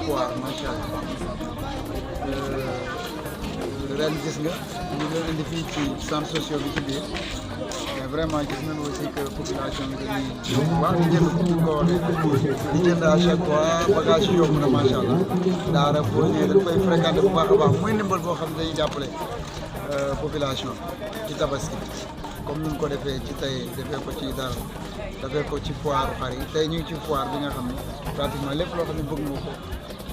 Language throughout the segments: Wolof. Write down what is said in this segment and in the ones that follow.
foire macha allah ren gis nga ñu leen indi fii ci centre social bi ci biir mais vraiment gis nañu aussi que population bi dañuy wax di jënd ko ko waxee di jënd à chaque fois bagage yomb na macha allah daara boo ñëwee dañ koy fréquenter bu baax a baax muy ndimbal boo xam ne dañuy jàppale population ci tabaski comme ni ñu ko defee ci tey defee ko ci daara defee ko ci foire xar yi tey ñu ngi ci foire bi nga xam ne pratiquement lépp loo xam ne bëgg nga ko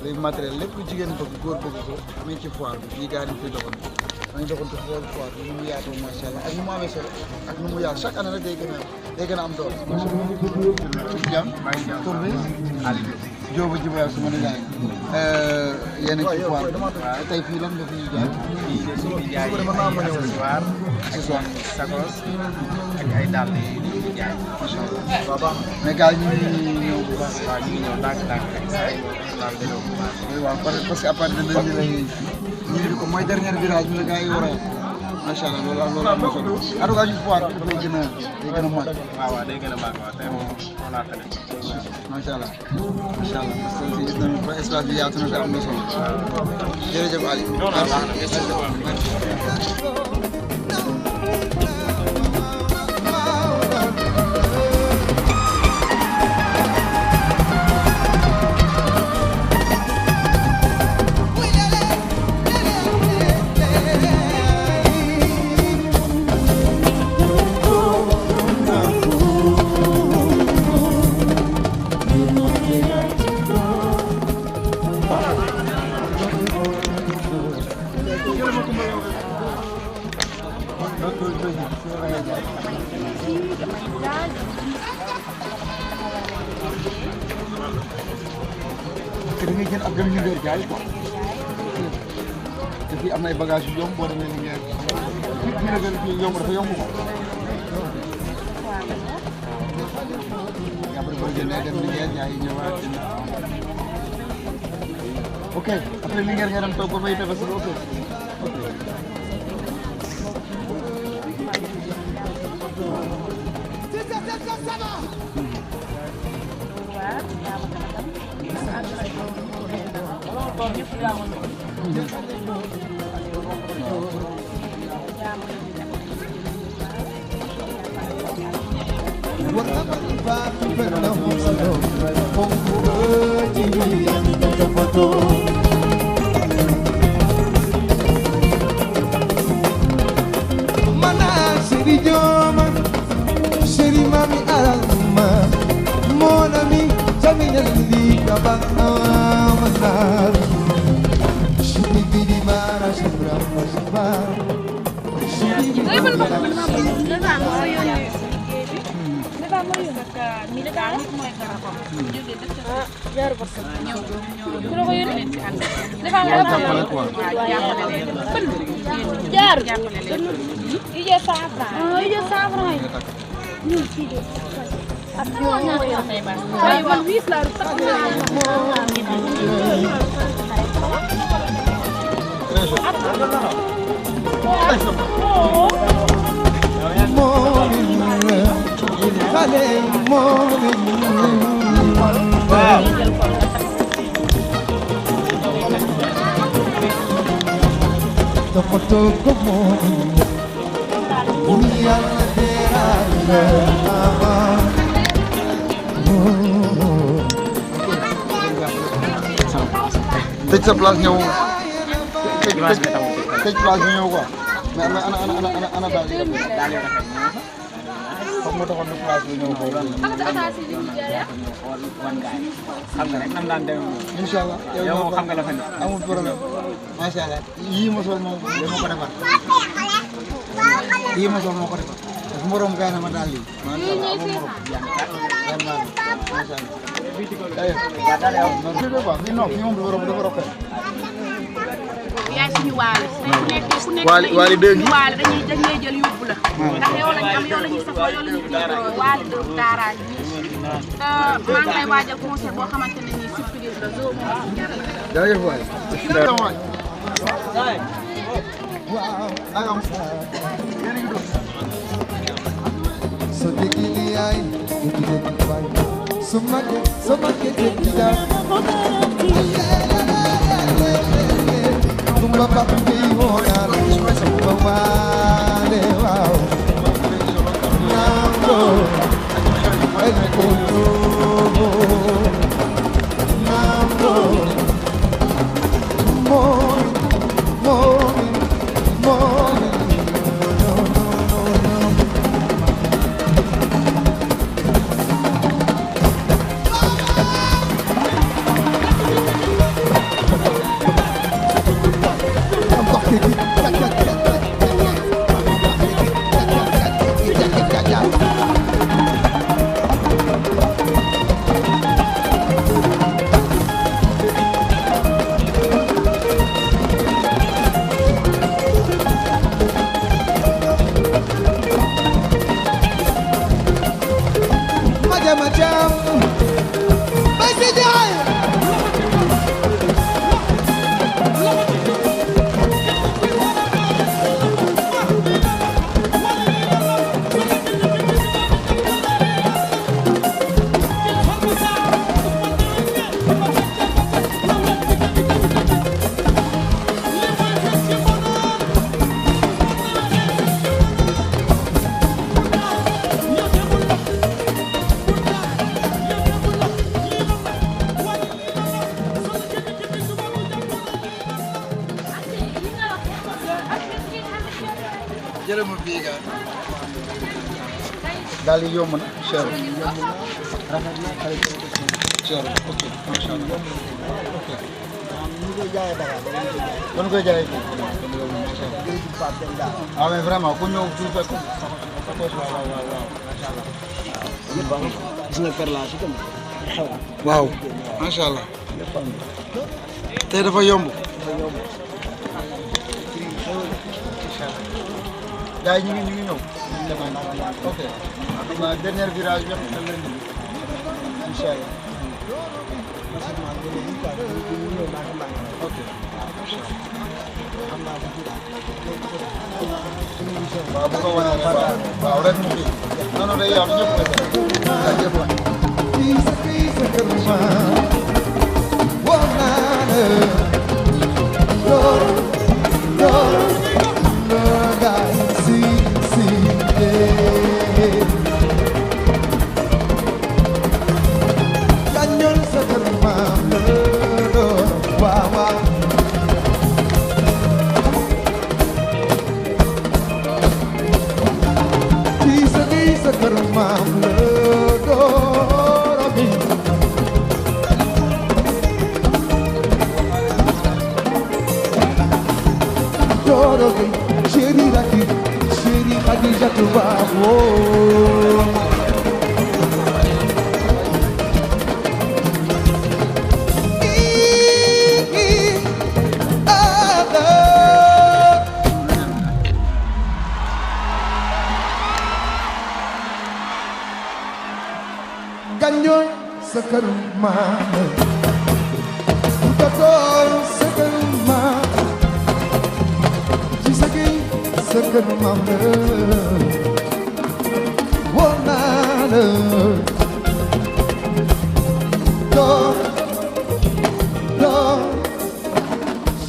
luy matériel lépp lu jigéen bëgg góor bëgg ko mi ngi ci foire bi fii gars yi fi doxoon dañuy doxantu xool foire bi ni mu yaatoo macha allah ak ni mu amee solo ak ni mu yaatu chaque année rek day gën a am doole. jàmm tur bi Jóoba Jiba su ma ne jaay yéen a ci foire bi tey fii lan nga fi jaay. fii jaay accessoire sakos ak ay dàll yi ñuy jaay. macha allah waaw baax na mais gars yi ñu ngi ñëw bu baax. waaw ñu ngi ñëw ndànk-ndànk rek saa yi daal di ñëw bu baax. waaw parce que à part de dañu lay ñu ko mooy dernier virage bi la gars yi war a macha allah loolu am na solo en tout cas ñu foire day gën a màgg. waaw waaw day gën a màgg waaw tey moom xoolaat na macha allah macha allah parce que gis nañu ba espace bi yaatu na te am na solo jërëjëf Aliou. da ngay jël ab dem ñu ngi jaay quoi te fii am na ay bagages yu yomb boo demee ni ngeen fii la gën fii yomb dafa yomb ko après boo jëndee dem ni ngeen jaay ñëwaat ok après li ngeen dem toog ba fay tefes ok tëj sa place ñëw tëj place bi ñëw quoi mais ana daal di xam nga taxoon na place bi ñëw boobu xam nga rek nam daan dem incha allah yow moom xam nga la fa ne amul problème macha allah yii ma sol moom dama ko defar yii ma sol moo ko defar parce que morom gaay na ma daal lii macha allah amul morom yan naa macha allah yaay suñu waale ku nekk waali dëgg waale dañuy jël yóbbu la ndax yow lañ am yow la ñuy safoo yow la ñuy tiitaroo waale dëgg daaraay te maa ngi lay waajal concert boo xamante ne nii surprise la zoo moom jërëjëf waay so digili ay digili bay so make take it down jërëm bii ga daal yi yomb na cher rafet na cher ok macha allah ok kon koy jaayee fii ah mais vraiment ku ñëw tu fekk gis nga perlage yi tamit waaw macha allah tey dafa yomb gars yi ñu ngi ñëw ok xam naa dernier virage bi xam leen ni incha allah ok waaw bu ko wanee rek waaw rek mu ngi non non day yaatu ñëpp ñëpp waay Ganyoy sekarang mana Utatoy sekarang mana Jisagi sekarang mana Wanana Do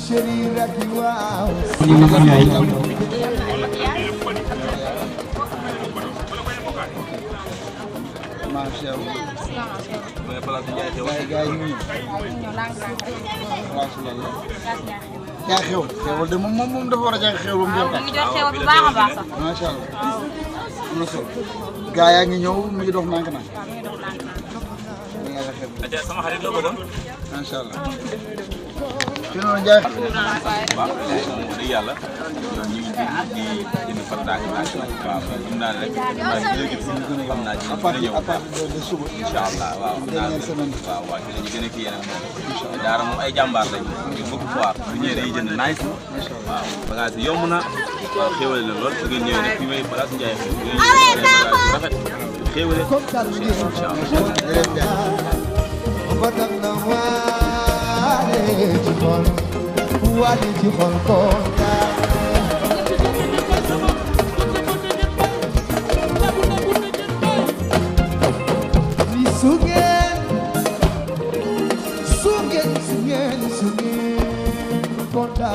Sherira kiwao macha allah mais place Ndiaye xew gars yi ñu ñëw lànk-lànk yaa xew xewal de moom dafa war a jaay xew lu mu ñu ngi jox xewal bu baax a baax sax macha allah am na solo gars yaa ngi ñëw mu ngi dox nànk nànk aja sama xarit la bëggoon macha allah fi noonu jaay waaw dëgg yàlla ñoom ñu ngi di jënd partage waaw xam naa rek xam naa ci à partir de suba incha allah waaw dernière semaine waaw waaw ci la ñu gën a kii yeneen moom daara moom ay jàmbaar lañ ñu bëgg foire bu ñëwee dañuy jënd nice waaw bagage yi yomb na waaw xéwale na lool su ngeen ñëwee rek fi may place Ndiaye xew ngeen bagage rafet xéwale incha allah Badak na wale ci xol konta ni sungen konta